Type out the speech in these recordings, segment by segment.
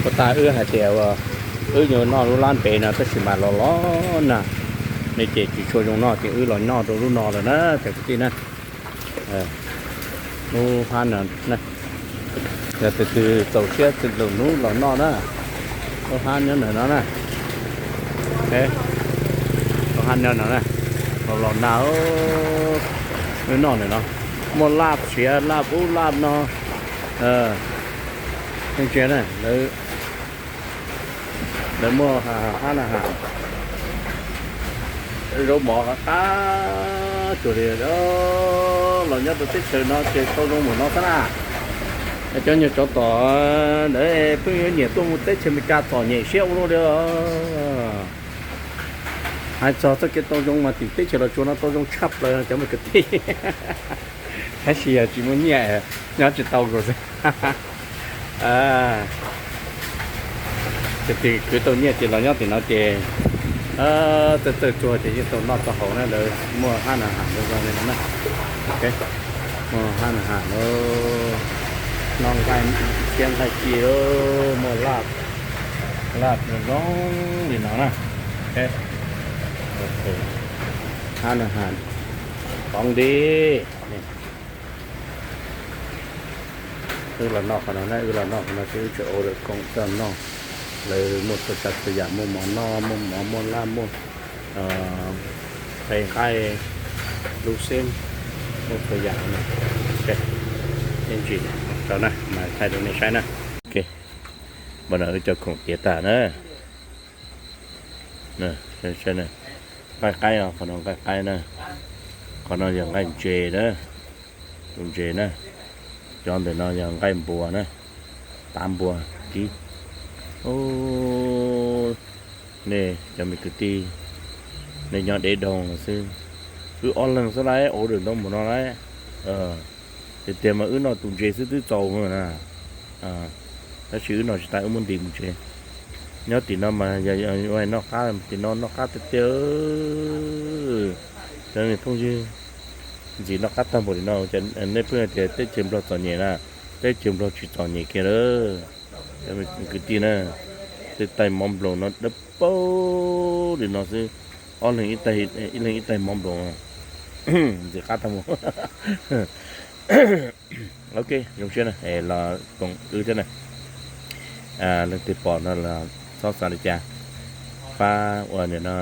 Puas tas wb hais tias wb yuav noj lub lab ntev no tab sis mas los los nag, nej ces tsis tshua zoo noj ces wb los noj rau lub no lawm na cov kwv tij na. Lub hab no, yog tus twg txaus siab txij lus hnub los noj na, lub hab nyob ntawm no na. Lub hab nyob no na, los los nag, wb noj ntawm no, muaj laj siav laj ub laj no. Ntsia na, lawv muaj hab na ha, zaub mov qab qab tsuag li. Los nyob rau teb chaws no ces tau zoo mus no xwb na. Cov nyuag tsov tom ntawd pheej yuav nyiam tuaj mus teb chaws Amelikas txom nyem siab ua luaj li. Hais txog txoj kev tau zoo mas tim teb chaws Los Tsuas no tau zoo tshaj plaws cov me kwv tij. Tab sis yog tsis muaj nyiaj nyob tsis tau nkaus xwb. Ces tus kwv tau nyiaj ces los nyob tim no ces txawj txawj tsuag ces yeej tau noj tau haus na, lawv muaj hab na ha zoo zoo li no na. Muaj hab na ha, noj nqaij thiab nqaij ci, muaj laj, laj zoo zoo li no na. Hab na ha, toov nti. Wb los noj qhov no na, wb los noj qhov no ces wb tseem order koom coj noj. Lawv muaj txhua tsav txhua yam, muaj mov noj, muaj mov, muaj laj, muaj qe nqaij, lub xeeb, muaj txhua yam no. Ib ntsis tso na mas thaij rau nej saib na. Npaj no wb cov khoom tiav tas na. Nqaij qaib os, qhov no nqaij qaib na. Qhov no yog nqaij ntses na, tus ntses na. Cov ntawm no yog nqaij npua na, tav npua kib. Nej cov me kwv tij, nej nyob deb doog los xwb, wb ob leeg xwb lawm, order ntau mus no lawm. Tiag tiag mas wb noj tus ntses xwb twb txaus na. Tab sis wb noj tsis tas, wb muab ntim mus tsev. Nyob tim no mas yog noj qab, tim no noj qab tiag tiag. Cov phooj ywg, ntxim noj qab tag npaum li no, nej pheej hais tias teb chaws Nplog txom nyem na, teb chaws Nplog tsis txom nyem kiag lawm. Kwv tij na, tej tais mov nploos no dawb paug li no xwb, ob leeg ib leeg ib tais mov nploos, ntxim qab tag npaum. Ok, zoo siab na, los koom wb thiab na. Leej twg pom no los txhob xav li cas, pab ua nim no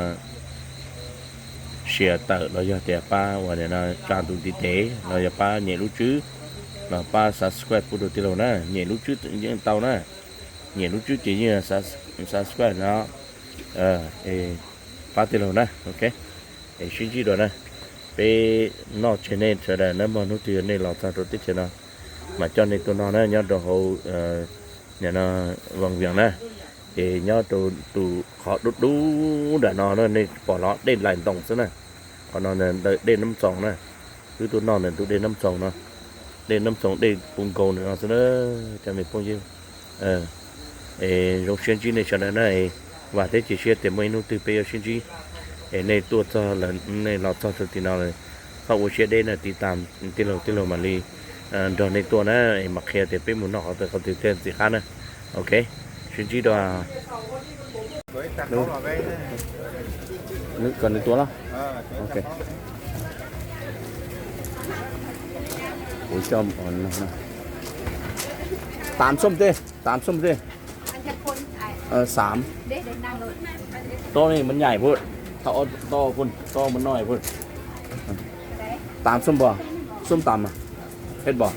share tawm los yog tias pab ua nim no tsa ntu ntiv tes los yog pab nyem lub tswb los pab subscribe pub rau tij laug na, nyem lub tswb yeej tau na, nyem lub tswb ces yeej subscribe no, pab tij laug na, ok. Es sib ntsib dua na, peb noj tseg nej sawv daws na, muaj hnub twg yog nej los txog rau teb chaws no mas coj nej tuaj noj na, nyob rau hauv nim no Vaj Viam na. Ces nyob rau tus qhov dub dub nram no na, nej pom los dej Lais Ntoos xwb na. Qhov no ntawm dej Nab Txoos na, wb tuaj noj ntawm tus dej Nab Txoos no, dej Nab Txoos dej puv nkaus ntawm no xwb na, cov me phooj ywg. Es zoo siab ntsib nej sawv daws na, vam thiab cia siab tias muaj ib hnub twg peb yuav sib ntsib. Es nej tuaj txog lawm, nej los txog rau tim no lawm, txhob ua siab deb na, tiv tam tij laug, tij laug mam li nrog nej tuaj na, es mam qhia tias peb mus noj qhov twg qhov twg thiaj ntxim qab na. Ok, sib ntsib dua. Kom nws tua los. Ok. Ui, cho, tám xôm thế, tám xôm thế. Ờ, xám. To này mà nhảy vượt. To, to vượt, to mà nói vượt. Tám xôm bò. Xôm tằm à? Hết bò?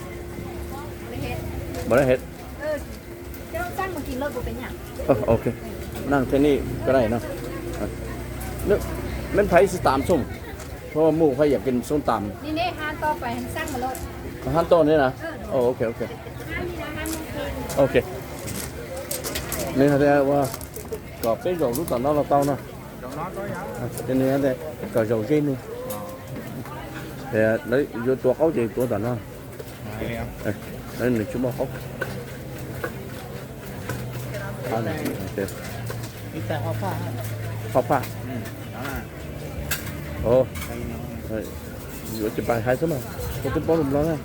Bò đấy hết. Ờ, ok. Năng thế này, cái này nó. Nước, mình thấy tám xôm. Thôi, mua phải giờ kinh xôm tằm. Hán to này nè. Ồ, ok, ok. Ok. Nws hais tias ua kom peb zaum lub tom no los tau no. Ces nws hais tias kom zaum ze nws. Lawv yuav tuav qaub ces tuav tom no. Lawv nws tsis muaj qaub. Hoj phaj. Yuav tsis pais hais xwb mas, kuv twb paub lus Nplog na.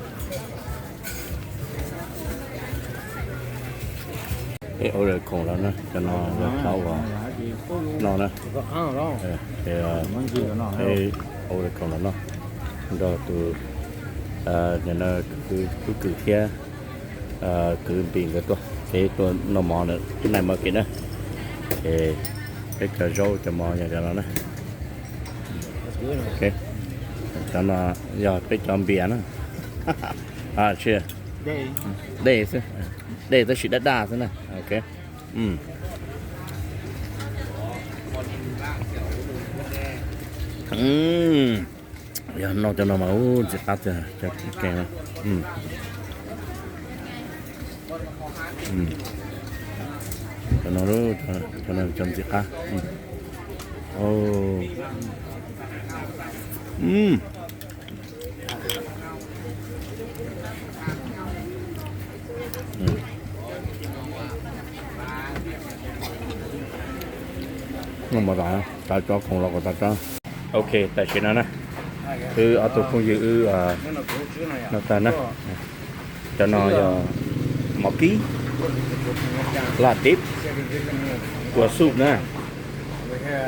Peb order khoom los na, cov no yog cov uas no na. Peb order khoom los no nrog tus, nim no kwv, kwv thiab kwv Npis nkawd tuaj, peb tuaj noj mov na, night market na. Ces peb cov zaub cov mov yog cov no na. Cov no yog peb cov npias na. Dej xwb, dej tab sis daj daj xwb na. Ok. Yog noj cov no mas ntxim qab tiag cov keeg no. Cov no, cov no cov ntxim qab. Noj mov tas, tas tso khoom los kom tas tso. Ok, tam sim no na, wb ob tug phooj ywg wb noj tag na. Cov no yog mov kib, laj dib, kua xuj na.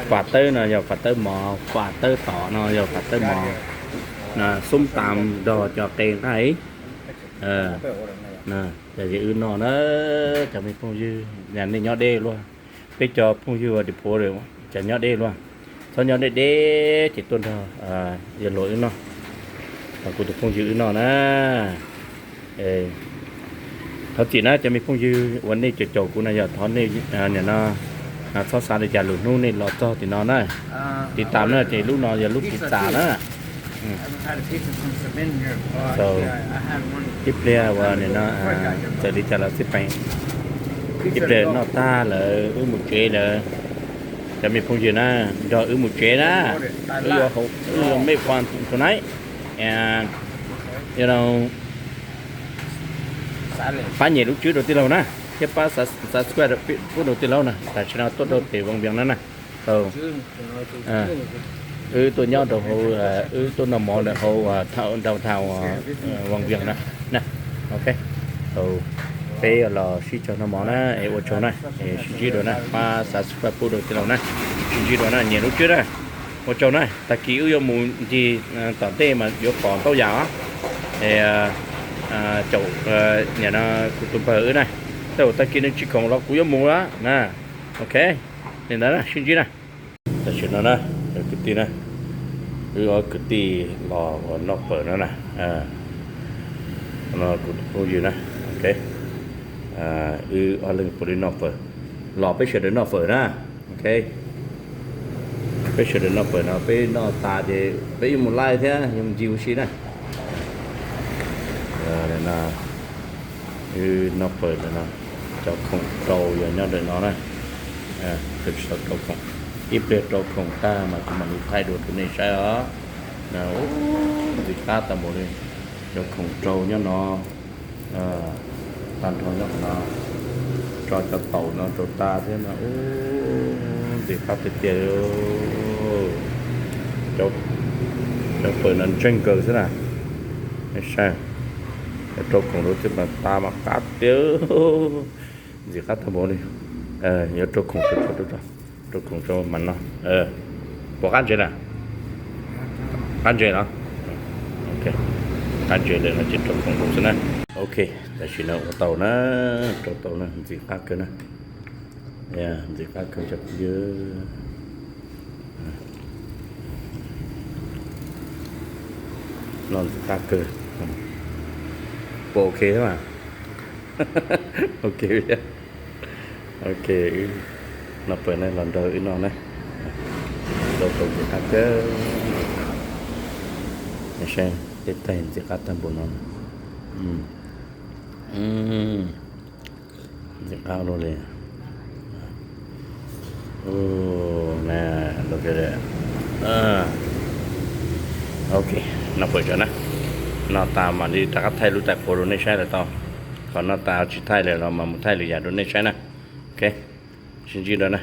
Fam tawb no yog fam tawb mov, fam tawb tom no yog fam tawb mov. Xub tas nrog cov qe nqaij. Ces wb noj na, cov me phooj ywg, nej nyob deb luaj. Peb cov phooj ywg uas diphuav cov nyob deb luaj, txhob nyob deb deb ces tuaj nrog yawg hluas wb noj, kuv tus phooj ywg wb noj na. Thov txim na cov me phooj ywg uas nej caum caum kuv no, yog thov nej nim no txhob xav li cas lwm hnub nej los txog tim no na. Tiv tam na ces lub no yog lub tiv tam na. Ib pliag uas nim no txawm li cas los xij peem, ib pliag noj tag lawm wb mus tsev lawm. Cov me phooj ywg na, nrog wb mus tsev na. Wb yuav mej fun tonight, pab nyem lub tswb rau tij laug na, thiab pab subscribe pub rau tij laug na. Tam sim no tuaj rau pem Voos Vias no na. Wb tuaj nyob rau hauv, wb tuaj noj mov ntawm hauv downtown Voos Vias na. Ok, peb los sib cog noj mov na, es ua tsaug na, es sib ntsib dua na, pab subscribe pub rau tij laug na, sib ntsib dua na, nyem lub tswb na, ua tsaug na. Tag kis wb yuav mus ncig tom ntej mas yuav pom ntau yam os. Es caum nim no kuv tus npawg wb na, tej zaum tag kis nws tsis khoom los kuv yuav mus lawm na. Ok, li ntawd na, sib ntsib na. Tam sim no na, kwv tij na, wb ob kwv tij los ua noj fawm no na. No kuv tus phooj ywg na. Ok, wb ob leeg puav leej noj fawm, los peb sawv daws noj fawm na. Ok, peb sawv daws noj fawm no, peb noj tas ces peb yuav mus laij thiab yuav mus ncig ua si na. Wb noj fawm ntawm no, cov khoom rau yog nyob ntawm no na. Tsis tau rau khoom, ib pliag rau khoom tag mas kuv mam li thaij dua rau nej saib os. Ntxim qab tag npaum li, cov khoom rau nyob no, tag nrho nyob qhov no, tso cov taum no rau tas thiab no, ntxim qab tiag tiag. Cov fawm no ntseeg kawg xwb na. Saib, cov rau khoom rau thiab mas tas mas qab tiag, ntxim qab tag npaum li. Yuav rau khoom rau, rau khoom rau mas no. Puas qab ntses na? Qab ntses los? Ok, qab ntses lawm no ces rau khoom rau xwb na. Ok, tam sim no ua tau na, rau tau na, ntxim qab kawg na. Ntxim qab kawg cov phooj ywg. No ntxim qab kawg. Puas ok mas? Ok, ok, wb noj fawm na, los nrog wb noj na. Rau tau ntxim qab kawg. Saib tej taig ntxim qab tag npaum no. Ntxim qab luaj li. Ok, noj fawm tso na. Noj tas mam li rov qab thaij lub tais quav rau nej saib lawm tau. Qhov noj tas tsis thaij lawm los mas mus thaij lwm yam rau nej saib na. Ok, sib ntsib dua na.